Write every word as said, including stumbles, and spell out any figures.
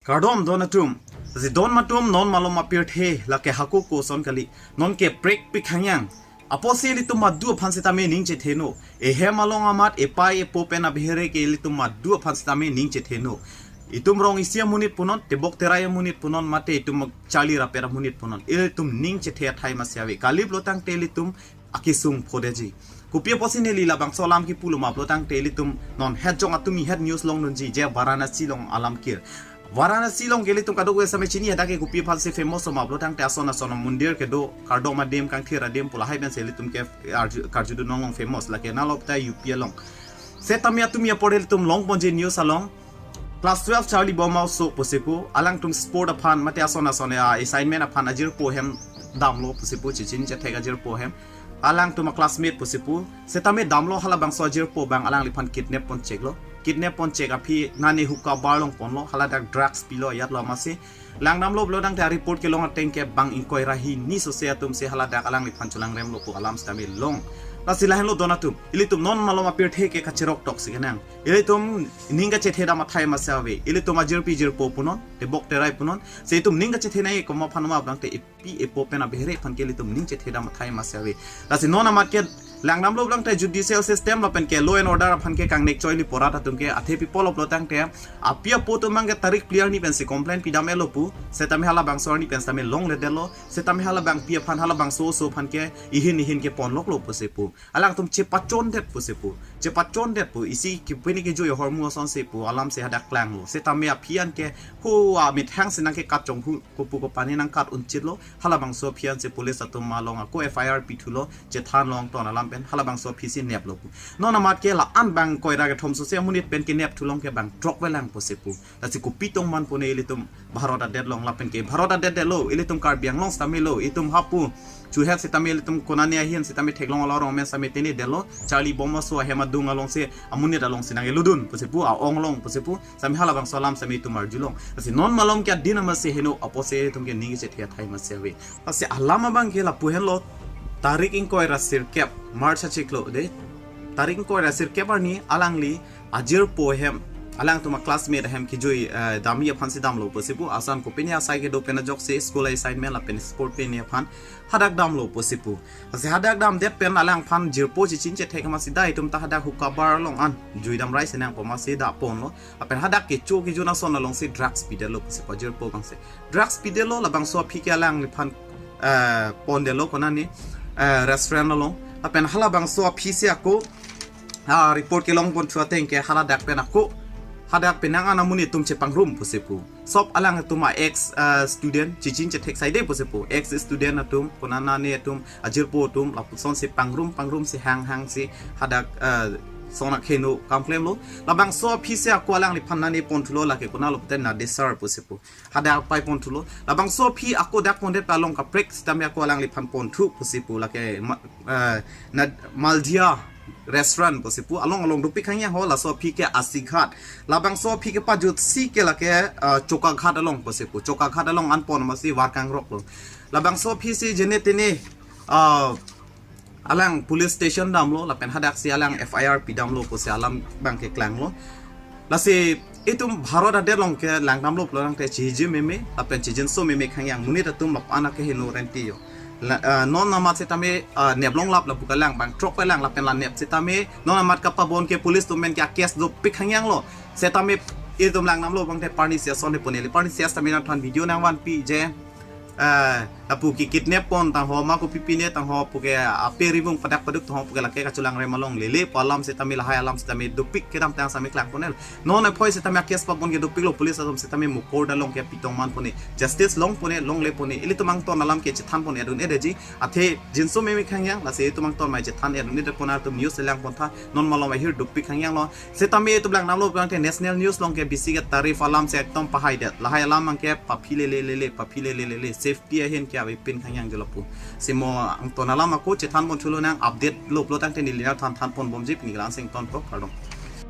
Kardom don atum. Lasi don atum, non malom apirthe lake hako koson kali. Non ke prekpik hangyang. Apotsi ilitum madu aphan sitame ning chetheno. Ehem along amat, epei epo pen abehere ke ilitum madu aphan sitame ning chetheno. Itum rong isi amonit punon, tebok terai amonit punon, mate itum charli rapet amonit punon. Ilitum ning chethe athai masi ave. Kaliplo tangte ilitum akesung phodeji. Kopi apotsi neli labangso alam kipulo ma pulotangte ilitum non het jong atumi het news longdunji je Varanasi along alam kir. Varanasi along ke ilitum kadokave sitame chini, hadak ke kopi aphansi famous ma pulotangte ason ason mondir kedo, kardom adim, kangthir adim pu lahai pensi ilitum ke arju, karjudun along famous, lake nalop ta U P along. Setame atumi apor ilitum longponji news along. Class twelve charlibom aso pusi pu, alangtum sport aphan mate ason ason a assignment aphan ajirpo ahem damlo pusi pu, chechini chethek ajirpo ahem. Alangtum a classmate pusi pu, setame damlo, halabangso ajirpo abang alangliphan kidnap poncheklo. Kidnap ponchek aphi nane hookah bar along ponlo, haladak drugs pilo ajatlo amatsi. Langdamlo pulotangte a report kelong ateng ke bang ingkoi ra hini sose atumsi haladak alangliphan cholangremlo pu alam sitame long. Lasi lahenlo don atum. Ilitum non malom apirthe ke kacherok toksi kenang. Ilitum ning kachethedam athai masi ave. Ilitum ajirpi jirpo punon, tebok terai punon. Se itum ning kachethe nangji komat aphan ma pulotangte epi epo pen abehere aphan ke ilitum ning chethedam athai masi ave. Lasi non amat ke langdamlo pulotangte judicial system lapen ke law and order aphan ke kangnek choili porat atum ke, athe pi pulo pulotangte api apo atum abang ke tarik phli arni pensi complaint pidam-etlo pu. Setame halabangso arni pen sitame longledetlo. Setame halabangpi aphan, halabangso oso aphan ke ihin ihin ke ponloklo pusi pu. Alangtum chepachondet pusi pu. Chepachondet pu. Isi kipini kejui ahormu asonsi pu alamsi hadak klanglo. Setame aphi an ke ho amethang si nangkekat chonghu, kopu kopane nangkat unchitlo. Halabangso aphi ansi police atum malong ako F I R pithulo, chethan longton alam pen, halabangso aphisi neplo pu. Non amat ke la-an bang ingkoi ra kethom sose amonit pen kenep thulong ke bang throk velang pusi pu. Lasi kopi tongman pone ilitum Bharat adet along lapen ke Bharat adet detlo, ilitum Karbi Anglong sitame lo, itum hapu chuhet sitame ilitum konane ahin sitame theklong alo arong amen sitame tenedetlo, charlibom aso ahem adung alongsi amonit alongsi nangkeludun pusi pu, a-ong along pusi pu, sitame halabangso alam sitame itum arjulong. Lasi non malom ke adin amatsi heno apotsi itum ke ning chethe athai masi ave. Lasi alam abang ke lapu henlo, tarik ingkoi ra sirkep, March achiklo de. Tarik ingkoi ra sirkep arni alangli ajirpo ahem, alangtum a classmate ahem kejui, eh, damji aphansi damlo pusi pu, ason kopine asai kedo pen ajoksi school assignment lapen sport pini aphan hadak damlo pusi pu. Lasi hadak damdet pen alangphan jirpo chechini chethek amatsi dai itum ta hadak hookah bar along an juidam rai sinang pu amatsi da ponlo. Lapen hadak kecho kejun ason alongsi drugs pidetlo pusi pu ajirpo abangsi. Drugs pidetlo, labangso aphi ke alangliphan, eh, pondetlo konane, eh, restaurant along. Lapen halabangso aphisi ako, ah, report kelongponthu ateng ke haladak pen ako, hadak penang an amonit atum chepangrum pusi pu. Sop alangtum a ex, eh, student, chechini chethek saide pusi pu. Ex student atum, konane atum, ajirpo atum, lapusonsi pangrum, pangrumsi hang, hangsi hadak, eh, sonak heno kam klemlo. Labangso aphisi ako alangliphan nane ponthulo, lake konalo pute Nadesar pusi pu. Hadak pai ponthulo. Labangso aphi ako dak pondet pen along kaprek sitame ako alangliphan ponthu pusi pu, lake ma-, eh, na Maldia restaurant pusi pu. Along along dopik hangyang ho, laso aphi ke Asighat. Labangso aphi kepajutsi ke lake, eh, Chokaghat along pusi pu. Chokaghat along an pon amatsi varkangroklo. Labangso aphisi jene tene, eh, alang police station damlo, lapen hadaksi alang F I R pidamlo pusi alam abang ke klanglo. Lasi itum Bharat adet along ke langdamlo pulotangte chehiji meme, lapen chejinso meme hangyang, monit atum lapu-an akeheno renti yo. La, eh, non amat sitame, eh, neplonglap lapu kelang, bang throk velang lapen la nep sitame, non amat kapabon ke police atum pen ke a case dopik hangyanglo. Setame itum langdamlo pulotangte parni si ason de pone, le parni si sitame nangthan video nangvanpi je, eh, lapu ke kidnap pon tangho, ma kopi pine tangho, puke ape ribung padak paduk tangho, puke lake kacholangrem along lele pu alam sitame, lahai alam sitame dopik kedamtang sitame klangponel. Non aphoi sitame a case pabon ke dopiklo, police atum sitame mo court along ke pitongman pone, justice longpone, longle pone, ilitum angton alam ke chethan pon edun edeji, athe jinso meme hangyang, lasi itum angton mai chethan edun ede pon atum news langpontha, non malom ahir dopik hangyanglo. Setame itum langdamlo pulotangte national news along ke bisi ke tarif alamsi ekdom pahaidet. Lahai alam abang ke paphi lele lele, paphi lele lele. Safety ahin ke avepin hangyang je lapu. Si mo angton alam ako chethan ponthulo, nang update lo pulotangte neli nangthan than ponbomji, pini kelang sing ton po, kardom.